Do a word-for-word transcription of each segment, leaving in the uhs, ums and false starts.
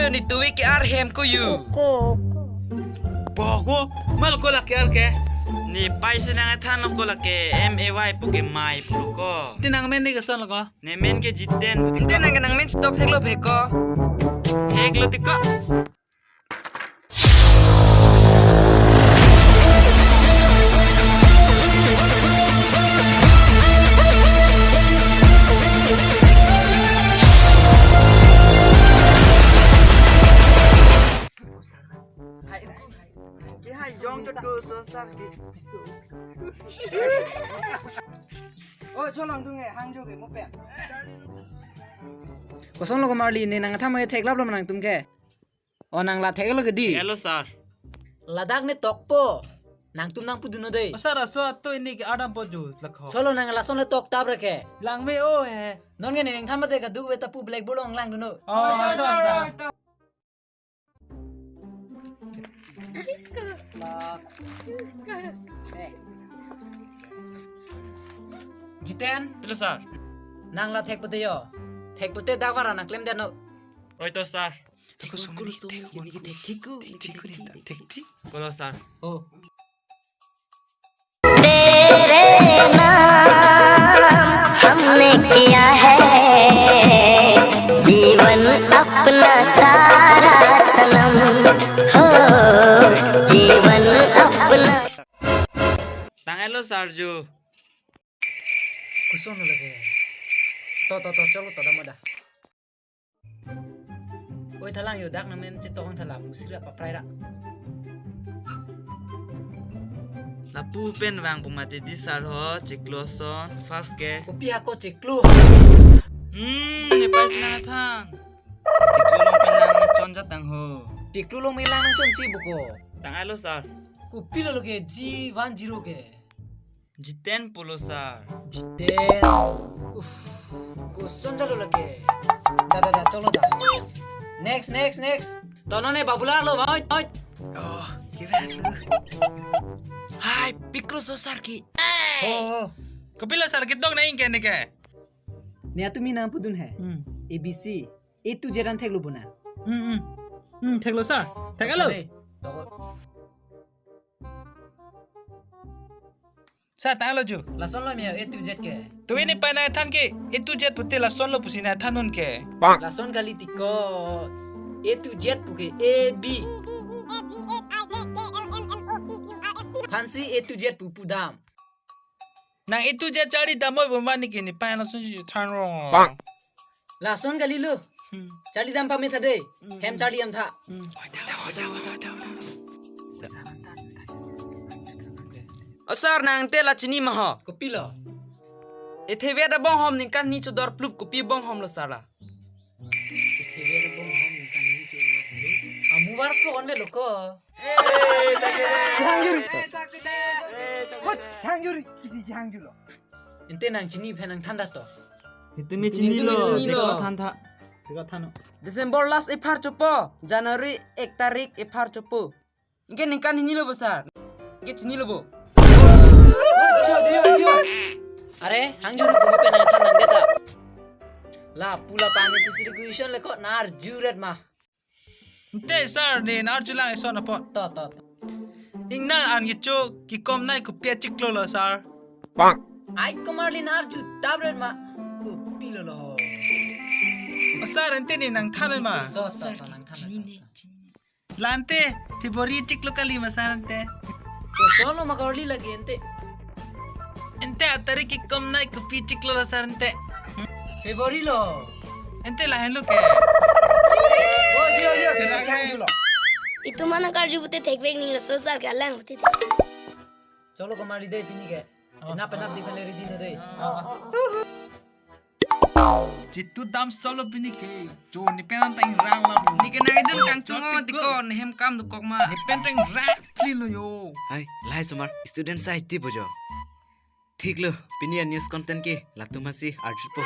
Nituvi ke-ar hem ko yu. Ko, ko. Bo ko, mal ko la ke-ar ke. Ne pai si nangthan ko la ke M A Y pu ke mai pu ko. Te nangmen ne koson lo ko? Ne men ke Jiten. Te nang nangmen stok theklo phe ko. Theklo ti ko. Hai, hai, hai, jong jodo so sar ke. Oh, cholong dung eh, hangjo ke mo pen. Koson lo ko Marli, ne nangtham ke theklap lo ma nangtum ke? Oh, nang la theklo ke di? Hello, sir. Ladak ne tokpo. Nangtum nangpu dunnon dei. Oh, sir, aso ato ini ke adam po ju lakho. Cholo nang lason le tok tap reke. Lang me o he. Non ke ne nangtham te kaduk ve ta pu blackboard along lang dunnon. Oh, sir, sir. Jiten. Hello, sir. Nang la thekpo te yo. Thekpo te dak vara nang klemdetnon. Oi to, sir. Thek ko sung ni, thek ko ni, thek thik ko, thek thik ko ni, thek thik. Kolo, sir. Oh. तेरे नाम हमने किया है जीवन अपना सारा सनम हो जीवन अपना। Tang-et lo, sir, jo. Koson lo lake. To, to, to, cholo to da mo da. Oi thalang yo dak nangmen chetong thala musira paprai ra. Lapu pen vang pumate di sir ho chiklo son first ke. Kopi ako chiklo. Hmm, ne pai si nangthan. Chiklo along pen lang chon jat tang ho. Chiklo along me lang chon chi buko. Tang-et lo sir. Kopi lo lo ke G one zero ke. Jiten pulo sir. Jiten. Uff. Koson jalo lake. Da da da cholo da. Next, next, next. Tono ne babular lo, oi, oi. Oh, kira lu. Hai, pikro so sir ki. Oh, oh. Kopilo sir ki dong na ingke ne ke. Ne atumi nangpudun he. Hmm. A B C. A to Z an theklo bo na. Hmm, hmm. Hmm, theklo sir. Theklo. Dei, to. Sir, tanglo ju. Lason lo mi A to Z ke. Tumi ne pai nangthan ke A to Z pute lason lo pusi nangthan non ke. Lason kali ti ko. A to Z pu ke A B. Aphansi A to Z pu pudam. Nang A to Z charli dam oi bo mani ke ne pai lason ju than rong. Lason kali lo. Hmm. Charli dam pame tha dei. Hmm. Hem charli dam tha. Hmm. O sir, nang te la chini ma ho? Kopilo? Ethe vet abonghom ningkan hini chodor plup kopi bonghom lo sir la? Ethe vet abonghom ningkan hini chodor plup. Amu var po on ve lo ko. Hangjuri. Hot, hangjuri. Kisi hangjuri lo. Ente nang chini phe nangthan da to. Itum me chini lo, chini lo. Than tha. Than tha no. December last ephar chopo, January ek tarik ephar chopo. Ingke ningkan hini lo bo sir. Ingke chini lo bo. Dio, dio, dio. Are, hangjuri pu pen nangthan nang deta. Lapu la pani sisiri question le ko narjuret ma. Ante sir ne narjulang eson apot. To, to, to. Ingnar an kecho kekom nai kopi achiklo lo sir. Ai ko Marli narju tabret ma. Kopilo lo. O sir ante ne nangthan ma. To, to, to, nangthan, nangthan. La ante February chiklo kali ma sir ante. Koson lo ma karli lagi ante. Ante atarik kekom nai kopi chiklo la sir ante. February lo. Ante lahenlo ke. Oh, dio, dio, dio, dio, chang julo. Itum ma nangkarju pute thekvek ni laso sir ke alang pute thek. Cholo ko Marli dei pini ke. Oh. Penap penap di pele ready no dei. Oh, oh, oh. Chitu dam solo pini ke. Jo ne pen tang rang la. Ne ke nang idun kangchungo dikon hem kam dukok ma. Ne pen tang rang pli lo yo. Hai, lahai somar student society bojo. Thik lo, pini a-news content ke latum hasi arjupo.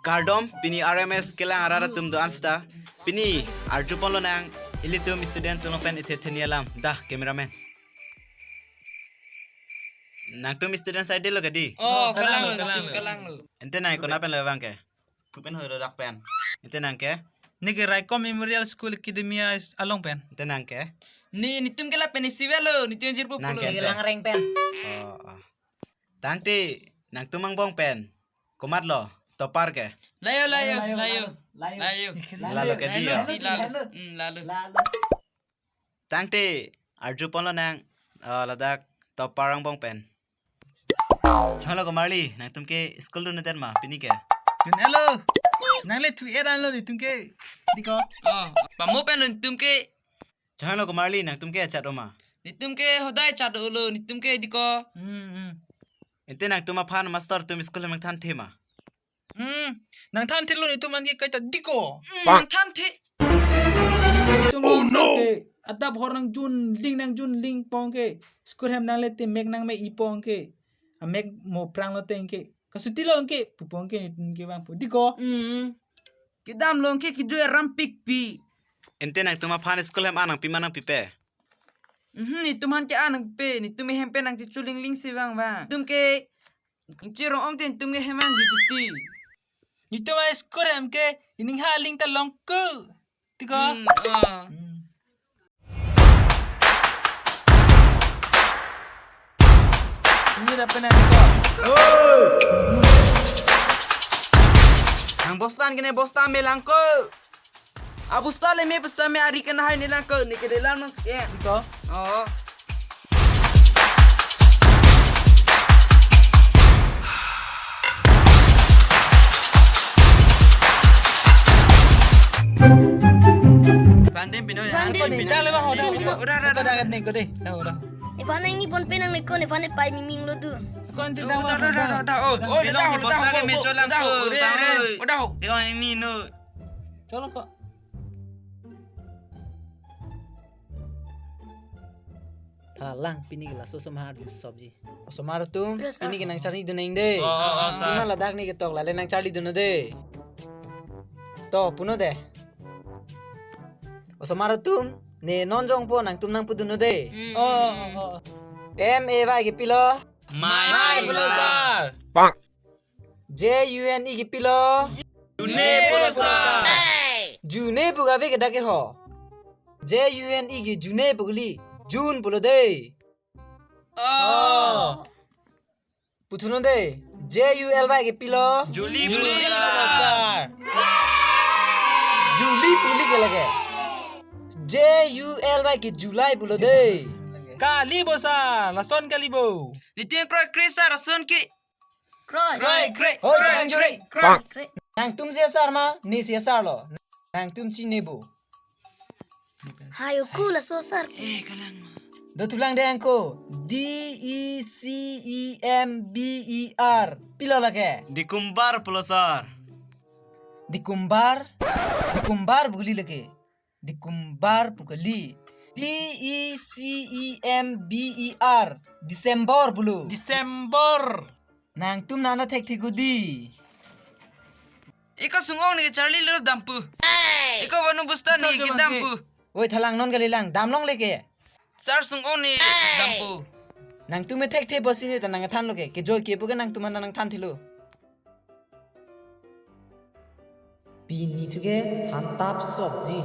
Kardom, pini R M S kelang arat atum do-an seta. Pini arjupon lonang, ilitum student atum pen ithe theni alam. Dah, cameraman. Nangtum student society lo ke dei? Oh, kalang lo, kalang lo, kalang lo. Ante nang konat pen lo abang ke? Phu pen hoi lo dak pen. Ante nang ke? Neke Raikom Memorial School Academy along pen. Te nang ke? Ne, netum ke lapen isi avelo, netum jirpo nang pulo. Ke? Neke Langreng pen. Oh, oh. Tangte, nangtum angbong pen komatlo, topar ke? Layo, layo, layo, layo, layo, layo. Layo. Layo ke layo, di ya? Layo, layo. Hmm, layo. Layo. Tangte, arju ponlo nang, eh, ladak topar angbong pen. Chonghelo komarli, nangtum ke school dun-edet ma, pini ke? Dun-elo. Nangle thu-et anlo netum ke, diko. Oh, pamo pen lo netum ke. Chonghelo komarli, nangtum ke achat-o ma? Netum ke hodai chat-olo, netum ke diko. Hmm, hmm. Ante nangtum aphan master atum school hem nangthanthe ma? Hmm, nangthanthelo netum an ke kaita diko. Hmm, nangthanthe. Netum master ke adap hor nangjun ling nangjun ling pong ke. School hem nangle te mek nangme-i pong ke. Amek mo prang lo teng ke. Kasuti lo ke, pu pong ke netum ke vangpo. Diko. Hmm. Kedam lo ke kejui aram pikpi. Ante nangtum aphan school hem an nangpi ma nangpipe? Mhm, netum aphan ke an nangpipe, netum ehem pen nangchechuling ling si vangvang. Netum ke nangcherong-ong te netum ke hem an jujuti. Netum a school hem ke ining ha ling ta long ke. Tiko? Hmm, ah. Hmm. Ini ra penang ko. Nang bosta ke ne bosta melang ko. A bosta le me bosta me ari ke nahai nelang ko, ne ke lelang nang seken. Ko? Oh. Pandem pino, pandem pino. Dah le bang, udah, udah, udah, udah, udah, udah, nih, udah, udah, udah. Nephan ini pon penang neko, nephan pai miming lo tu. Kau nanti dah, udah, udah, udah, udah, udah, oh, oh, udah, udah, udah, udah, udah, udah, udah, udah, udah, ini nu. Cholo ko. Thalang pini ke laso osomar arju sobji. Osomar atum, yes, sir, pini ke nangcharli dun nang de. Oh, oh, oh, sir. Tuma ladak ne ketok lale nangcharli dun nang de. To, puno de. Osomar atum, ne non jongpo nangtum nangpu dun nang de. Hmm. Oh, oh, oh. M A Y ke pilo? Mai, mai pulo, sir. J U N E ke pilo? June pulo, sir. June pu kave ke dak ke ho. J U N E ke June pu kali. June pulo de. Oh. Puthunon de. J U L Y ke pilo? July pulo, sir. July pu kali ke lake. J U L Y ke July pulo de. Kali bo, sir. Lason kali bo. Nitin kroi kroi, sir. Lason ke. Kroi. Kroi, kroi, hoi, kroi, kroi, kroi, kroi. Nangtum C S R ma, ne C S R lo. Nangtum chinine bo. Hayo ku laso sir. Eh, kalang ma. Dothulang de angko. D E C E M B E R. Pilo lake? Dikumbar pulo sir. Dikumbar? Dikumbar pu kali lake. Dikumbar pu kali. D E C E M B E R. December pulo. December. Nangtum nana thekthe ko di. Eko sung-ong ne kecharli lo dampo. Eko vanu bosta ne kedampo. Oi thalang non kalilang, damlongle ke. Sir sung-ong ne dampo. Nangtum me thekthe pusi ne ta nangthanlo ke. Kejoi ke pu ke nangtum an nangthanthelo. Pini thu ke thantap sobji.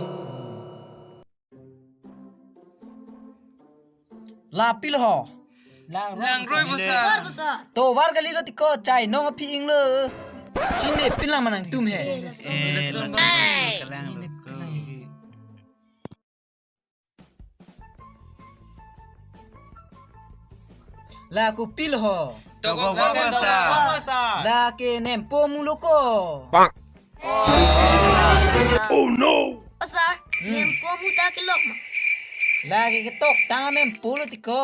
La pilo ho? Langroi. Langroi bo sir. Tovar bo sir. Tovar kalilo tiko chai nong aphi inglo. Chinine pinlang ma nangtum he. Eh, lason. Eh, lason. Kalang lo ko. La kopilo ho? Tokok vak bo sir. La ke nempo mulo ko. Oh no. Oh sir, hmm, nempo mu ta kelok ma? La ke ketok tang nempo lo tiko.